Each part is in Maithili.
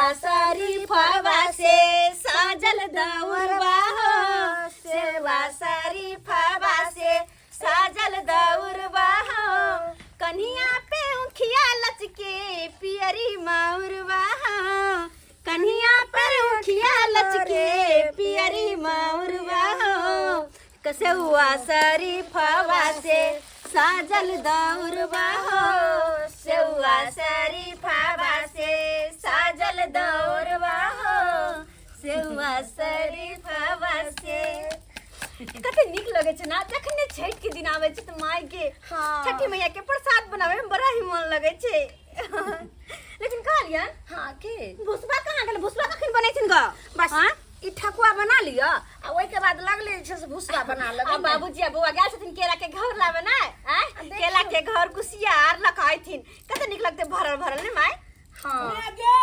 सेवा शरीफवा से सजल दौरवा हो, सेवा शरीफवा से सजल दौरवा हो। कन्हिया पे उखिया लचके पियरी मौरवा हो, कन्हिया पर उखिया लचके पियरी मौरवा हो। कसेउआ शरीफवा से साजल दौरवा हो, सेउआ शरीफवा से साजल दौरवा हो, सेउआ शरीफवा से। कते नीक लगै छै ना जखने छठि के दिन आबै छै तऽ माय के छठी मैया के प्रसाद बनावे में बड़ा ही मन लगै छै। लेकिन कहलियन हाँ के भुसबा कहाँ गेल? भुसबा कखन बनै छिन ग? बस हाँ? ई ठकुआ बना लिअ आ ओहिके बाद लगले जे छै से भुसबा बना लेबै। आ बाबूजी आ बौआ गेल छथिन केला के घर लाबे ना आँय? केला के घर कुसियार लऽ कऽ अयथिन, कते नीक लगतै भरल भरल ने माय? हाँ। मैं गे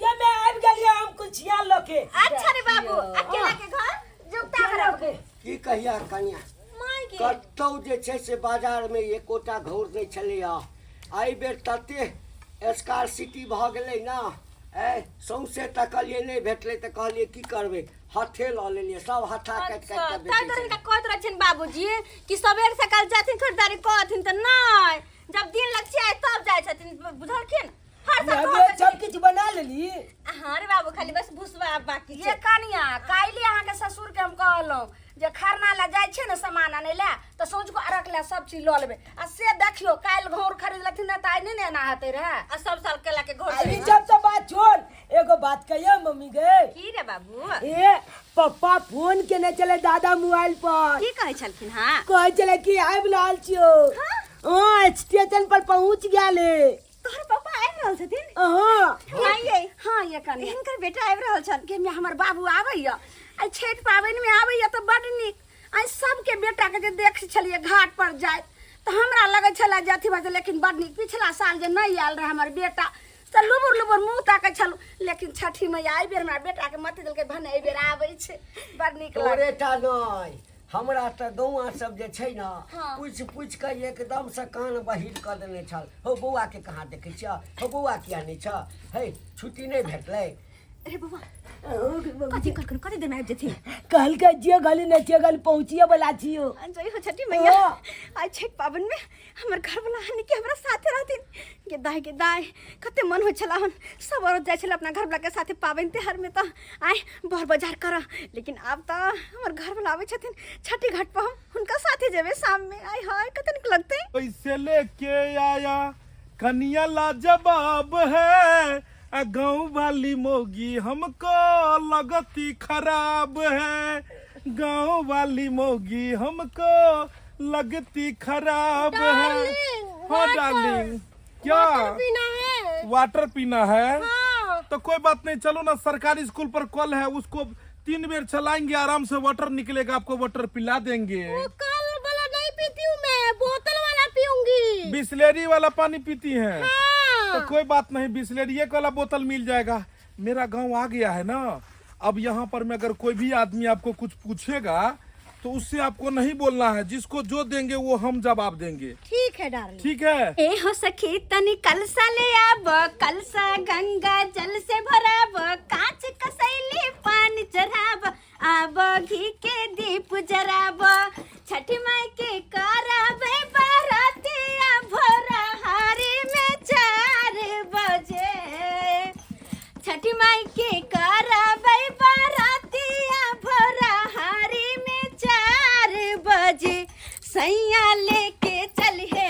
ये मैं आबि गेलियै हम कुछिया लऽ के। अच्छा रे बाबू, आ केला के घर जुगता करब। की कहिया कनिया, माय के कतौ जे छै से बाजारमे एकोटा घौर नहि छलैया। एहि बेर तते स्कारसिटी भऽ गेलै ने, ए सौंसे तकलियै नहि भेटलै, तऽ कहलियै की करबै, हथे लऽ लेलियै, सब हथा काटि काटि कऽ ताहि बेचै दुआरे छलै। हिनका कहैत रहै छियनि बाबूजी कि सबेर सकाल जाथिन खरीदारी करथिन, तऽ नहि, जब दिन लग तब जाइ छथिन, बुझलखिन? हर साल मैं कहैत सब किछु बना लेली। हाँ रे बाबू, खाली बस भुसबा बाकी ये छै। कनिया, काल्हि अहाँके ससुर के हम कहलहुँ जे खरना लए जाइ छै ने सामान आनै लए तऽ सौंझको अरघ लए सब चीज लऽ लेबै, आ से देखियौ काल्हि घौर खरीद लेथिन ने तऽ आइ नहि ने एना हेतै रहए। आ सब साल केला के घर आ ई सब तऽ बात छोड़, एगो बात कहियो मम्मी गे। की रे बाबू? ए पप्पा फोन केने छलै दादा मोबाइल पर। की कहै छलखिन? हाँ कहै छलै कि आबि रहल छियौ, हाँ स्टेशन पर पहुँच गेल हे। तोहर पापा आबि रहल छथिन? हाँ। माय यै। हाँ ये कनिया, हिनकर बेटा आबि रहल छल। गे हमर बाबू आबैया, आइ छठि पाबनिमे आबैया तऽ बड्ड नीक। आइ सबके बेटाके जे देख छलियै घाट पर जाइत तऽ हमरा लगै छलै जे अथी भऽ जेतै, लेकिन बड्ड नीक। पिछला साल जे नहि आयल रहै हमर बेटा तऽ लुबुर लुबुर मुँह ताकै छलहुँ, लेकिन छठि मैया एहि बेर हमरा बेटाके मति देलकै, भने एहि बेर आबै छै, बड्ड नीक लागल। तोरे टा नहि, हमरा तऽ गौआँ सब जे छै ने हाँ। पूछि पूछि कऽ एकदम से कान बहिर कऽ देने छल, हौ बौआ के कहाँ देखै छियह, हौ बौआ किया नहि छह, हे छुट्टी नहि भेटलै। अरे बौआ, कथी कहलखुन? कथी देर में आबि जेथिन? कहलकै जे गली नहि जे गली पहुँचिए वाला छियौ। जय हो छठी मैया। आइ छठि पाबनि में हमर घरवला हन कि हमरा साथे रहथिन। गे दाय, गे दाय, कते मन होइ छला हन, सब औरत जाइ छलै अपना घरवला के साथे पाबनि तिहार में तऽ आइ बर बाजार करऽ, लेकिन आब तऽ हमर घरवला आबै छथिन छठी घाट पर, हम हुनका साथे जेबै शाम में। आइ हाय कते नीक लगतै। पैसे लेके आया कनिया लाजवाब है, आ गाँव वाली मोगी हमको लगती खराब है, गाँव वाली मोगी हमको लगती खराब है। हाँ डार्लिंग, क्या पीना है? वाटर पीना है? हाँ। तो कोई बात नहीं, चलो ना, सरकारी स्कूल पर कल है, उसको 3 बेर चलाएंगे, आराम से वाटर निकलेगा, आपको वाटर पिला देंगे। वो कल वाला नहीं पीती हूँ मैं, बोतल वाला पीऊंगी। बिस्लेरी वाला पानी पीती हैं? हाँ। तो कोई बात नहीं, बिस्लेरी वाला बोतल मिल जाएगा। मेरा गांव आ गया है ना, अब यहाँ पर में अगर कोई भी आदमी आपको कुछ पूछेगा तो उससे आपको नहीं बोलना है, जिसको जो देंगे वो हम जवाब देंगे। ठीक है डार्लिंग। ठीक है। ए हो सखी तनी कलसा ले आब, कलसा गंगा जल से भराब, कांच कसैली पानी चढ़ाब, आब घी के दीप जराब, छठी माई के कराबे बरातिया भोरा हारी में 4 बजे, छठी माई के कराबे बरातिया भोरा हारी में 4 बजे, सैया लेके चलिहे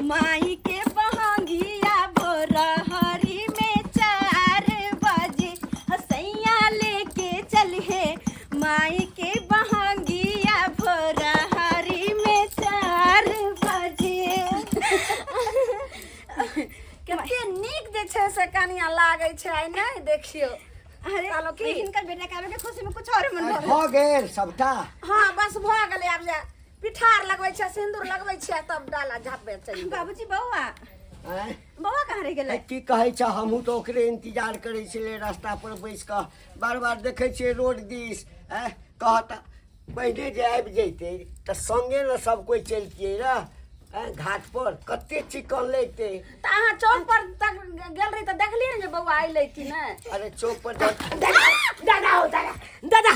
माई के बहंगिया भोरा हरी में 4 बजे, सैया लेके चलिहे माई के बहंगिया भोरा हरी में 4 बजे। कते नीक जे छै से कनिया लागै छै आइ नहि देखियौ। अरे कहलहुँ की? हिनकर बेटा के आबे के खुशी में कुछ और मन भऽ गेल। भऽ गेल सबटा? हाँ बस भऽ गेलै, आब जे पिठार लगबै छै, सिन्दूर लगबै छै, तब डाला झापबै चलि जेबै। बाबूजी बौआ, आँय? बौआ कहाँ रहि गेलै? ए, की कहै छ, हमहूँ तऽ ओकरे इंतजार करै छलियै, रास्ता पर बैस कऽ बार बार देखै छियै रोड दिस। आँय, कहत पहिने जे आबि जैतै तऽ संगे ने सब कोइ चलितियै ने। घाट पर कते चिकन लेते। तऽ अहाँ चौक पर तक गेल रही तऽ देखलियै ने जे बौआ अयलै कि नहि? अरे चौक पर दादा दादा हो दादा दादा,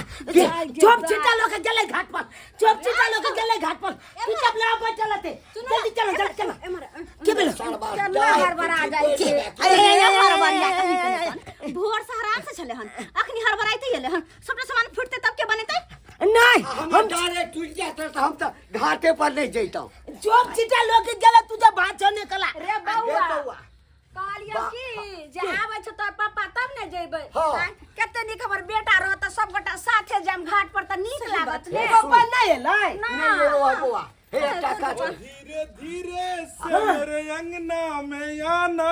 चोप चिटा लोग गेलै घाट पर, चोप चिटा लोग गेलै घाट पर, तू चप ना बैठल हते, जल्दी चलो जल्दी चलो। एम्हर के भेलो? केना हड़बड़ा जाइ छै? अरे हड़बड़िया कहीं कहीं भोर से आराम से छले हन, अखनी हड़बड़ाइते एले हन। सबटा सामान फुटते तब के बनेतै? नहीं, हम डरे टूट जात तऽ हम तऽ घाटे पर नहीं जैतौं। चोप चिटा लोग गेलै, तू जब बात छने कला। रे बौआ, बौआ। कहलियौ की जे आबै छौ तोहर पप्पा तब ने जेबै। हाँ। आँय, कते नीक हमर बेटा रहत तऽ सब गोटा साथे जायब घाट पर तऽ नीक लागत ने। पप्पा नहीं एलै? नहीं एलो है बौआ। हे एकटा काज कर। धीरे धीरे से मेरे अंगना में आना,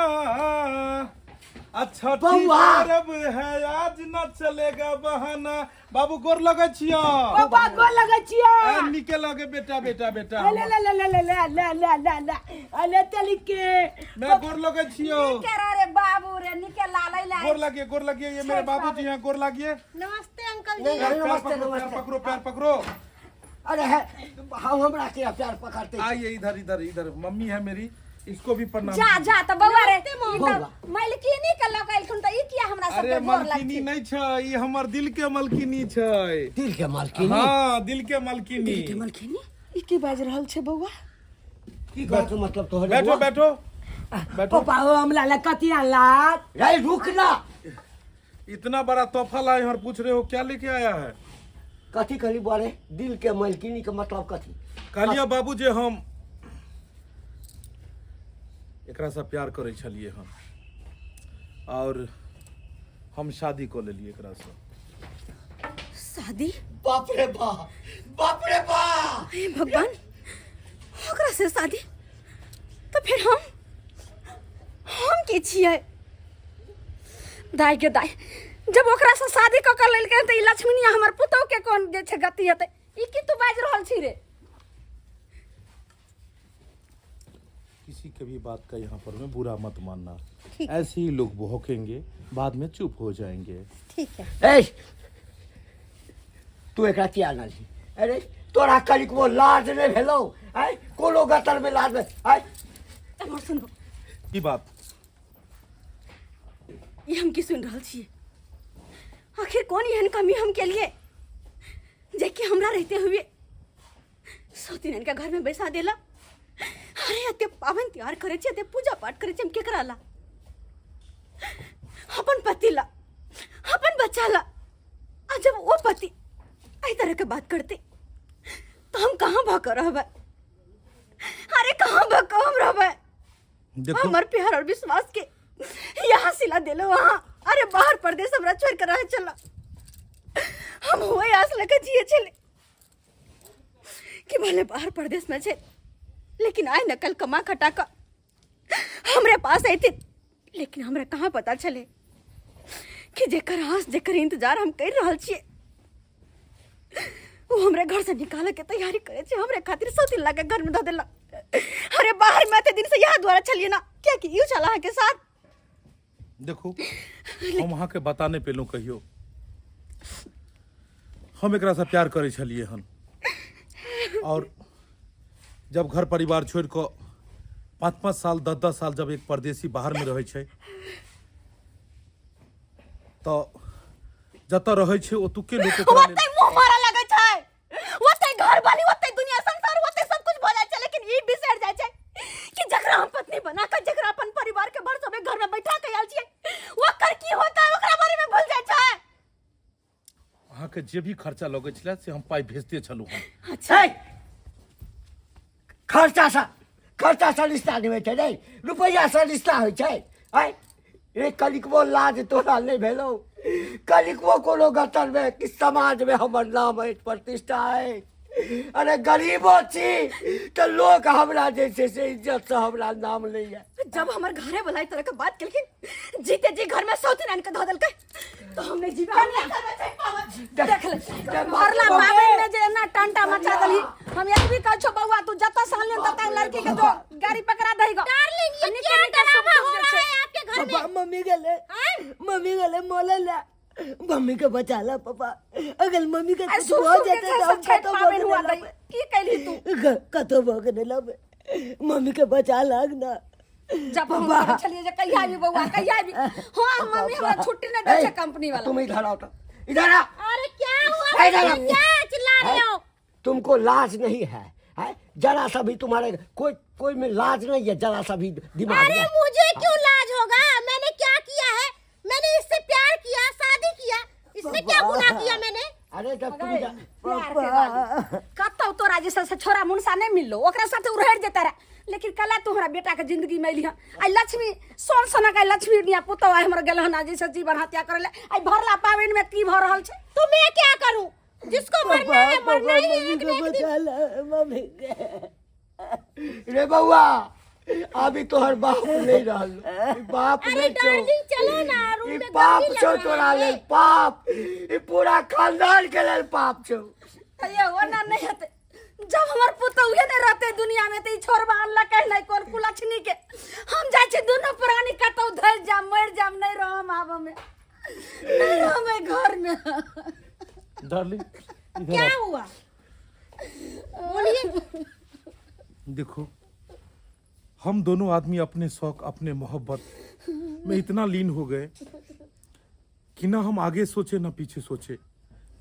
अच्छा बौआ। परब है आज न चलेगा बहाना। बाबू गोर लगे छियो। पप्पा गोर लगे छियो। ए, निके लगे बेटा बेटा बेटा। ले ले ले ले ले ले ले ले ले ले अले तली के मैं गोर लगे छियो। निके रह रे बाबू रे, निके लालै ला। गोर लगिए गोर लगिए, ये मेरे बाबूजी हैं, गोर लगिए। नमस्ते अंकल जी। नहीं, पैर नमस्ते पकड़ो, पैर नमस्ते। पकड़ो पैर पकड़ो। अरे है हम हमरा के प्यार पकड़ते। आइए इधर इधर इधर, मम्मी है मेरी, इसको भी प्रणाम। जा जा तऽ बौआ रे, ई तऽ बौआ। मलकिनी के लऽ कऽ एलखुन तऽ ई किया हमरा अरे सबके गोर मलकिनी लगथिन? नहीं छै, ई हमर दिल के मलकिनी छै। दिल के मालकिनी? हाँ दिल के मलकिनी। मलकिनी? ई की बाजि रहल छै बौआ? की कहै के मतलब तोहर? बैठो बौआ? बैठो बैठो। पप्पा हो हमरा लग कथी आनलक? रे रुक ना, इतना बड़ा तोहफा लाए हैं और पूछ रहे हो क्या लेके आया है? कथी कहली बुआ रे? दिल के मालकिनी के मतलब कथी? कहलिए बाबू जे हम एकरा से प्यार करे छलिए हम, और हम शादी कऽ लेलिए एकरा से। शादी? बाप रे बाप, बाप रे बाप। हे भगवान, ओकरा से शादी? तो फिर हम के छियै? दाय के दाय, जब ओकरा से शादी कऽ के लेलकै तऽ ई लक्ष्मीनिया हमर पुतोह के कोन जे छै गति हेतै? ई की तू बाजि रहल छी रे? किसी के भी बात का यहाँ पर में बुरा मत मानना, ऐसे ही लोग भौंकेंगे, बाद में चुप हो जाएंगे। ठीक है। ए तू एकरा किया आनलही? अरे तोरा कनिकबो लाज नहि भेलौ? आँय, कोनो गतर में लाज नहि? आँय। एम्हर सुनू। की बात? ई हम की सुनि रहल छियै? आखिर कौन एहन कमी हम केलिए जे कि हमरा रहते हुए सौतीन के घर में बैसा देला? अरे एते पावन त्योहार करे छी, एते पूजा पाठ करे छी, हम केकरा ला? अपन पति ला, अपन बच्चा ला। आ जब वो पति एहि तरह के बात करते तो हम कहाँ भाग रहबै? अरे कहाँ भाग हम रहबै? देखो हमर प्यार और विश्वास के यहाँ सिला देलो वहाँ। अरे बाहर परदेश हमरा छोड़ कर रहे चला, हम वही आस लेके जिए छले कि भले बाहर परदेश में छे लेकिन आए न कल कमा खटा का हमरे पास अयते। लेकिन हमरा कहाँ पता चले कि जेकर आस जेकर इंतजार हम कर रहल छियै वो हमरे घर से निकाले के तैयारी करे छे, हमरे खातिर 100 दिन लागे घर में धऽ देलक। अरे बाहर में एते दिन से यहाँ द्वारा छलिए ना, क्या कि you छला के साथ। देखो हम अहाँके बता नहि पेलहुँ कहियो, हम एकरा से प्यार करै छलियै हन, और जब घर परिवार छोड़ि कऽ 5-5 साल 10-10 साल जब एक परदेसी बाहर में रहै छै तऽ जतऽ रहै छै ओतुके लोक ओकरा लेल ओतै मुँह मारऽ लगै छै, ओतै घर वाली, ओतै दुनिया संसार, ओतै सब कुछ भऽ जाइ छै। लेकिन ई बिसरि जाइ छै कि जकरा हम पत्नी बना कऽ, जकरा अपन परिवार के भर सबे घर में बैठा के आयल छियै, ओकर की होता है ओकरा बारे में भूल जाइ छै। अहाँके जे भी खर्चा लगै छलै से हम पाइ भेजते छलहुँ हन। अच्छा ए, खर्चा सँ रिश्ता नहि होइ छै रे, रुपैआ सँ रिश्ता होइ छै। आँय रे कनिकबो लाज तोरा नहि भेलौ? कनिकबो कोनो गतर में कि समाज में हमर नाम अछि, प्रतिष्ठा अछि? अरे गरीबो छी तऽ लोक हमरा जे छै से इज्जत सँ हमरा नाम लैया। जब हमर घरे वाला ई तरह के बात केलखिन, जीते जी घर में सौतिन आनि के धऽ देलकै, तो हम नहि जीबे, हम नहि करबै छठि पाबनि। देख ले भरला पाबनि में जे एना टंटा मचा दलही। हम एतबी कहै छौ बौआ, तू जतऽ से अनलियन ततऽ लड़की के दो गाड़ी पकड़ा दही गो। डार्लिंग ये निके क्या निके सब ड्रामा हो कुछ रहा छै। है आपके घर में? पापा मम्मी गेले, मम्मी गेले मोले ला, मम्मी के बचा ला पापा, अगर मम्मी के आइ कुछ सुख हो सुख के जाते छै तो से हम छठि कतो पाबनि भोग हुआ नहीं दही। की कैलही तू? कतो भोग नहीं लाबे। मम्मी के बचा लाग ना। जब हम कहै छलियै जे कहिया आबी बौआ कहिया आबी, हाँ मम्मी हमरा छुट्टी नहि दै छै कंपनी वाला। तुम इधर आओ तो, इधर आ। अरे क्या हुआ? इधर आओ। क्या चिल्ला रहे हो? तुमको लाज नहीं है, है? जरा सा भी तुम्हारे कोई कोई में लाज नहीं है, जरा सा भी दिमाग अरे में। मुझे क्यों लाज होगा? मैंने क्या किया है? मैंने इससे प्यार किया, शादी किया, इसमें क्या गुनाह किया मैंने? अरे जब तुम जा- प्यार के गाली। कतौ तोरा जैसा से छोरा मुनसा नहीं मिललो, ओकरा साथे उड़ेड़ जेता रहे, लेकिन कला तू हमरा बेटा के जिंदगी में अलिह। आई लक्ष्मी सोन सोना के लक्ष्मी निया पुतौ आई हमर गेल हन जैसे जीवन हत्या करे ले। आई भरला पाबनि में की भ रहल छै? तो मैं क्या करूं? जिसको मरना है मरना ही है, मम्मी एक के ना एक दिन। बचा ला मम्मी के। रे बउआ अभी तोहर बाप नहीं रहल, ई बाप अरे नहीं छौ। डार्लिंग चलो ना, रूम ई में पाप गर्मी छौ लग रहा तोरा है। लेल पाप, ई पूरा खानदान के लेल पाप छौ। ये ओना नहीं हेतै, जब हमर पुतौहे नहीं रहते दुनिया में त ई छोड़बा अनलकै नहीं कोन कुलक्षणी के। हम जाइ छी दुनू प्राणी कतौ धरि जाम मरि जाम, नहीं रहम आब हमे, नहीं रहम एहि घर में। डार्लिंग इधर क्या आओ। हुआ बोलिए। देखो हम दोनों आदमी अपने शौक अपने मोहब्बत में इतना लीन हो गए कि ना हम आगे सोचे ना पीछे सोचे।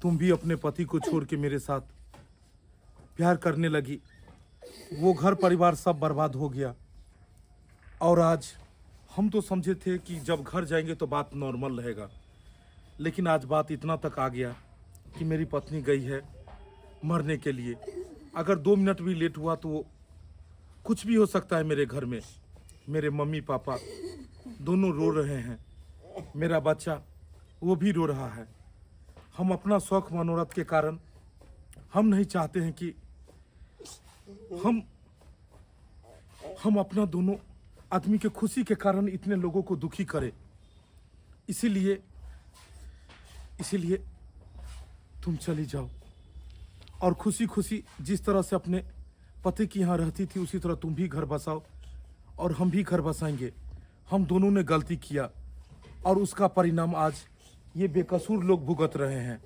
तुम भी अपने पति को छोड़ के मेरे साथ प्यार करने लगी, वो घर परिवार सब बर्बाद हो गया। और आज हम तो समझे थे कि जब घर जाएंगे तो बात नॉर्मल रहेगा, लेकिन आज बात इतना तक आ गया कि मेरी पत्नी गई है मरने के लिए। अगर 2 मिनट भी लेट हुआ तो कुछ भी हो सकता है। मेरे घर में मेरे मम्मी पापा दोनों रो रहे हैं, मेरा बच्चा वो भी रो रहा है। हम अपना शौक मनोरथ के कारण हम नहीं चाहते हैं कि हम अपना दोनों आदमी के खुशी के कारण इतने लोगों को दुखी करें। इसीलिए इसीलिए तुम चली जाओ और खुशी खुशी जिस तरह से अपने पति के यहाँ रहती थी उसी तरह तुम भी घर बसाओ और हम भी घर बसाएंगे। हम दोनों ने गलती किया और उसका परिणाम आज ये बेकसूर लोग भुगत रहे हैं,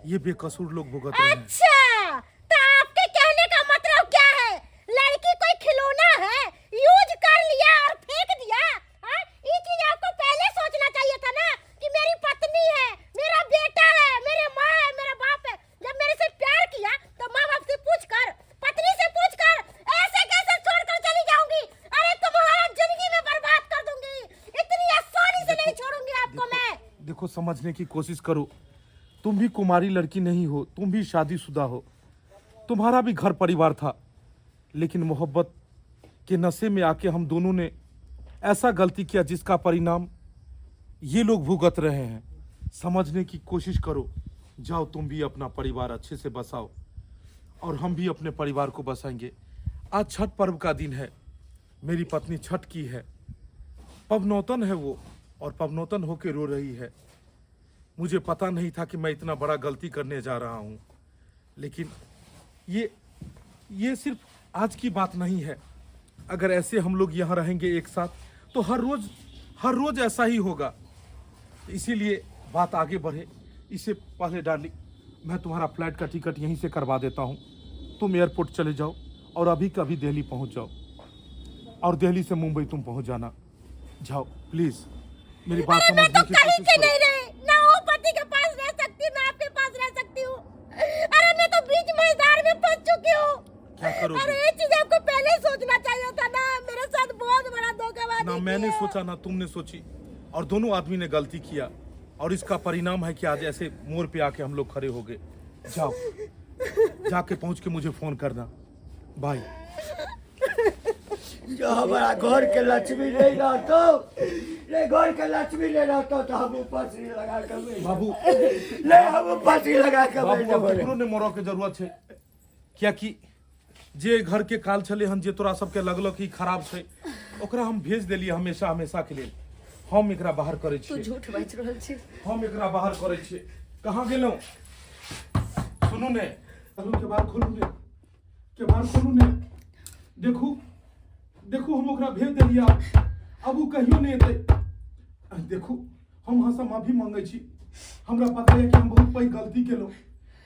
ये बेकसूर लोग भुगत रहे हैं। अच्छा तो आपके कहने का मतलब क्या है? लड़की कोई खिलौना है, यूज कर लिया और फेंक दिया? हाँ? ये चीज आपको पहले सोचना चाहिए था ना कि मेरी पत्नी है, मेरा बेटा है, मेरे माँ है, मेरा बाप है। जब मेरे से प्यार किया तो माँ बाप से पूछ कर, पत्नी से पूछ कर ऐसे कैसे छोड़कर चली जाऊंगी? अरे तुम्हारा जिंदगी में बर्बाद कर दूंगी, इतनी आसानी से नहीं छोड़ूंगी आपको मैं। देखो समझने की कोशिश करो, तुम भी कुमारी लड़की नहीं हो, तुम भी शादीशुदा हो, तुम्हारा भी घर परिवार था, लेकिन मोहब्बत के नशे में आके हम दोनों ने ऐसा गलती किया जिसका परिणाम ये लोग भुगत रहे हैं। समझने की कोशिश करो, जाओ तुम भी अपना परिवार अच्छे से बसाओ और हम भी अपने परिवार को बसाएंगे। आज छठ पर्व का दिन है, मेरी पत्नी छठ की है, पवनौतन है वो और पवनौतन होके रो रही है। मुझे पता नहीं था कि मैं इतना बड़ा गलती करने जा रहा हूँ, लेकिन ये सिर्फ आज की बात नहीं है। अगर ऐसे हम लोग यहाँ रहेंगे एक साथ तो हर रोज ऐसा ही होगा। इसीलिए बात आगे बढ़े इससे पहले डार्लिंग मैं तुम्हारा फ्लाइट का टिकट यहीं से करवा देता हूँ, तुम एयरपोर्ट चले जाओ और अभी कभी दिल्ली पहुँच जाओ और दिल्ली से मुंबई तुम पहुँच जाना। जाओ प्लीज़ मेरी बात अरे मैं समझने तो की कहीं कोशिश के करो। नहीं रही ना, वो पति के पास रह सकती ना आपके पास रह सकती हूँ। अरे मैं तो बीच मझधार में फंस चुकी हूँ। क्या करोगी? अरे ये चीज आपको पहले ही सोचना चाहिए था ना, मेरे साथ बहुत बड़ा धोखेबाजी ना मैंने की है। सोचा ना तुमने सोची और दोनों आदमी ने गलती किया और इसका परिणाम है कि आज ऐसे मोड़ पे आके हम लोग खड़े हो गए। जाओ जाके पहुंच के मुझे फोन करना। बाय। जो हमारा घर के लक्ष्मी नहीं रहतो, नहीं घर के लक्ष्मी नहीं रहतो तो हम फांसी लगा के मर बाबू नहीं हम फांसी लगा के मर बाबू अब जेबै। केकरो ने मरऽ के जरूरत छै, कियाकि जे घर के काल छलै हन जे तोरा सबके लगलक कि खराब छै ओकरा हम भेज देलियै हमेशा हमेशा के लेल। हम एकरा बाहर करै तू छियै, झूठ बाजि रहल छी। हम एकरा बाहर करै छियै। कहाँ गेलहुँ? सुनू ने, चलू केबाड़ खोलू ने, केबाड़ खोलू ने। देखू देखू हम ओकरा भेज देलियै, आब ओ कहियो नहि एतै। देखू हम अहाँसँ माफी मांगै छी, हमरा पता यऽ कि हम बहुत पैघ गलती केलहुँ,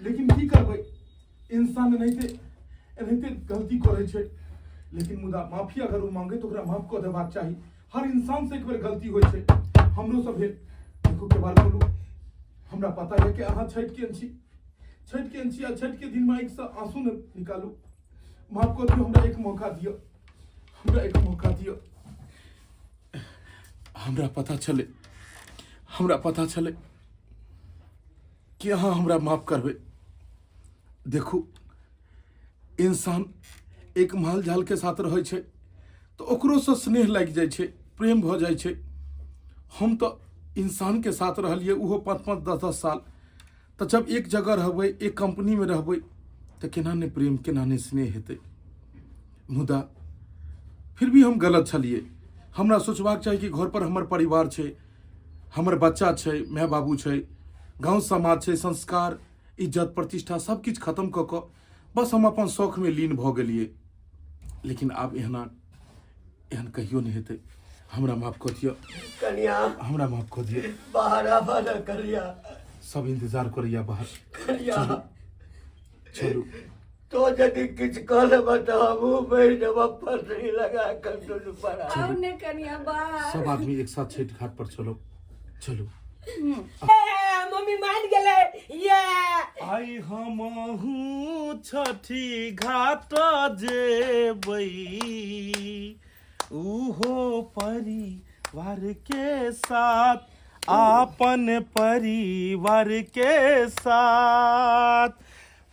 लेकिन की करबै, इंसान एनाहिते एनाहिते गलती करै छै। लेकिन मुदा माफी अगर ओ मांगे तऽ ओकरा माफ कऽ देबाक चाही। हर इंसान से एक बेर गलती होइ छै, हमरो से भेल। देखू केबाड़ खोलू, हमरा पता यऽ कि अहाँ छठि केने छी, छठि केने छी आ छठि के दिनमे आँखिसँ आंसू नहि निकालू। माफ कऽ दियौ, हमरा एक मौका दिअ, हमरा एक मौका दिअ। हमरा पता छलै, हमरा पता छलै कि अहाँ हमरा माफ करबै। देखू इंसान एक माल जाल के साथ रहै छै तऽ ओकरोसँ स्नेह लागि जाइ छै, प्रेम भऽ जाइ छै। हम तऽ इंसान के साथ रहलियै ओहो 5 5 10 10 साल, तऽ जब एक जगह रहबै, एक कंपनीमे रहबै तऽ केना नहि प्रेम, केना नहि स्नेह हेतै। मुदा फिर भी हम गलत छलियै। हमरा सोचबाक चाही कि घर पर हमर परिवार छै, हमर बच्चा छै, माय बाबू छै, गाँव समाज छै, संस्कार, इज्जत, प्रतिष्ठा सब किछु खत्म कऽ कऽ बस हम अपन शौकमे लीन भऽ गेलियै। लेकिन आब एहना एहन कहियो नहि हेतै। हमरा माफ कऽ दिअ कनिया, हमरा माफ कऽ दिअ। बाहर आबऽ ने कनिया, सब इंतजार करैया बाहर। कनिया चलू। तो यदि किछु कऽ लेबऽ तऽ हमहूँ मरि जेबऽ फसरी लगा कऽ दुनू पर। आउ ने कनिया बाहर, सब आदमी एक साथ छठि घाट पर चलो, चलू। मम्मी मान गेलै ये। आइ हमहूँ छठि घाट जेबै, उहो परिवार के साथ, आपन परिवार के साथ,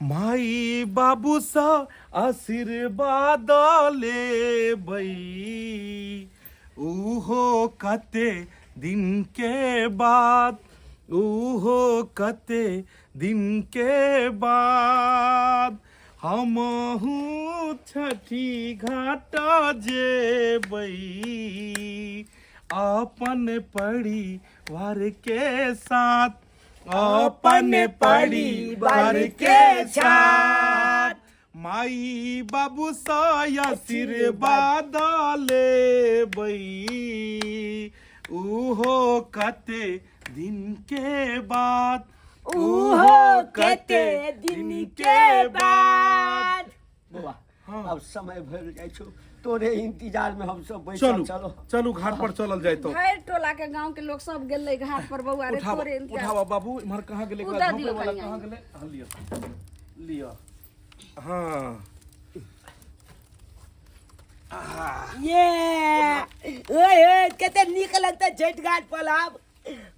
माई बाबूसँ आशीर्वाद लेबै, उहो कते दिन के बाद, उहो कते दिन के बाद, हमहूँ छठि घाट जेबै अपन परिवार के साथ, अपन परिवार के साथ, माई बाबू सँ आशीर्वाद लेबै, उहो कते दिन के बाद, उहो कते दिन के बाद। बौआ हाँ। अब समय भरि जाइ छौ, तोरे इंतजार में हम सब बैठल। चलू चलो चलू, घाट पर चलल जाय तो। भरि टोला के गांव के लोग सब गेलै घाट पर बौआ रे। उठावा तोरे इंतजार। उठावा बाबू, इम्हर कहाँ गेलै? उदा झोंपे दियौ वाला कनिया। कहाँ गेलै? हाँ, लिअ लिअ। हाँ ये ओए ओए, कते नीक लगता छठ घाट पर आब,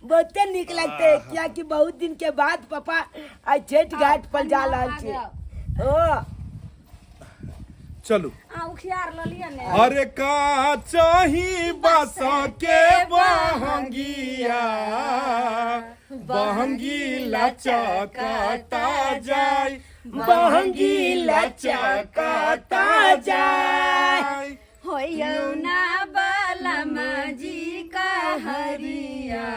बहुते नीक लगते, कियाकि बहुत दिन के बाद पापा आइ छठ घाट पर जा रहल छै। ओ चलू आ उखियार लऽ लिअ ने। अरे का चाही बस के बहंगिया, बहंगी लचकता जाय, बहंगी लचकता जाय। होयौ ना बलम जी का हरिया,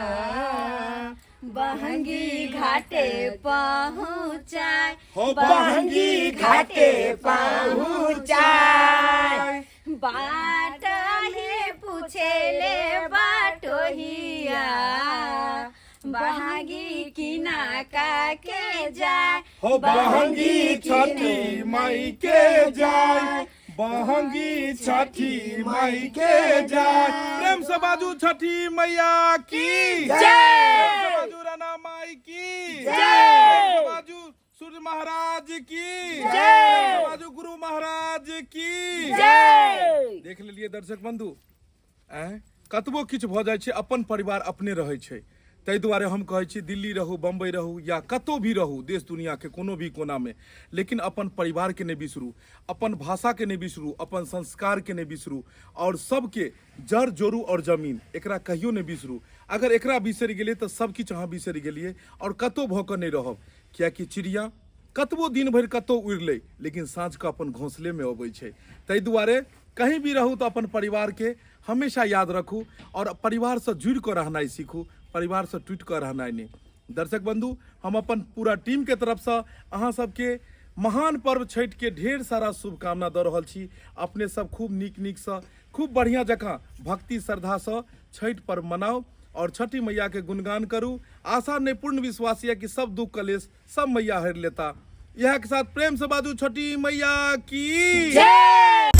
बहंगी घाटे पहुँचाय, हो बहंगी घाटे पहुँचाय। बाट हे पूछेले बाटोहिया, बहंगी किना का के जाय, हो बहंगी छठी माई के जाय, बहंगी छठी माई के जाय। प्रेम से बाजू छठी मैया की जय, प्रेम से बाजू राना माई की जय, प्रेम से बाजू सूर्य महाराज की जय, प्रेम से बाजू गुरु महाराज की जय। देख लेलिए दर्शक बंधु, आँय कतबो किछु भऽ जाइ छै अपन परिवार अपने रहै छै। ताहि दुआरे हम कहै छी दिल्ली रहू, बम्बई रहू या कतहु भी रहू, देश दुनिआँके कोनो भी कोनामे, लेकिन अपन परिवारके नहि बिसरू, अपन भाषाके नहि बिसरू, अपन संस्कारके नहि बिसरू, आओर सबके जड़ जोड़ू आओर जमीन, एकरा कहियो नहि बिसरू। अगर एकरा बिसरि गेलियै तऽ सब किछु अहाँ बिसरि गेलियै आओर कतहु भऽ कऽ नहि रहब। किएकि चिड़िया कतबो दिन भरि कतहु उड़ि लै, लेकिन साँझके अपन घोंसलेमे अबै छै। ताहि दुआरे कहीं भी रहू तऽ अपन परिवारके हमेशा याद रखू आओर परिवारसँ जुड़ि कऽ रहनाइ सीखू, परिवारसँ टूटि कऽ रहनाइ नहि। दर्शक बंधु, हम अपन पूरा टीमके तरफसँ अहाँ सबके महान पर्व छठिके ढेर सारा शुभकामना दऽ रहल छी। अपने सब खूब नीक नीकसँ, खूब बढ़िआँ जकाँ भक्ति श्रद्धासँ छठि पर्व मनाउ आओर छठि मैयाके गुणगान करू। आशा नहि, पूर्ण विश्वास यऽ कि सब दुख कलेश सब मैया हरि लेता। इएह के साथ प्रेम से बाजू छठी मैया की जय।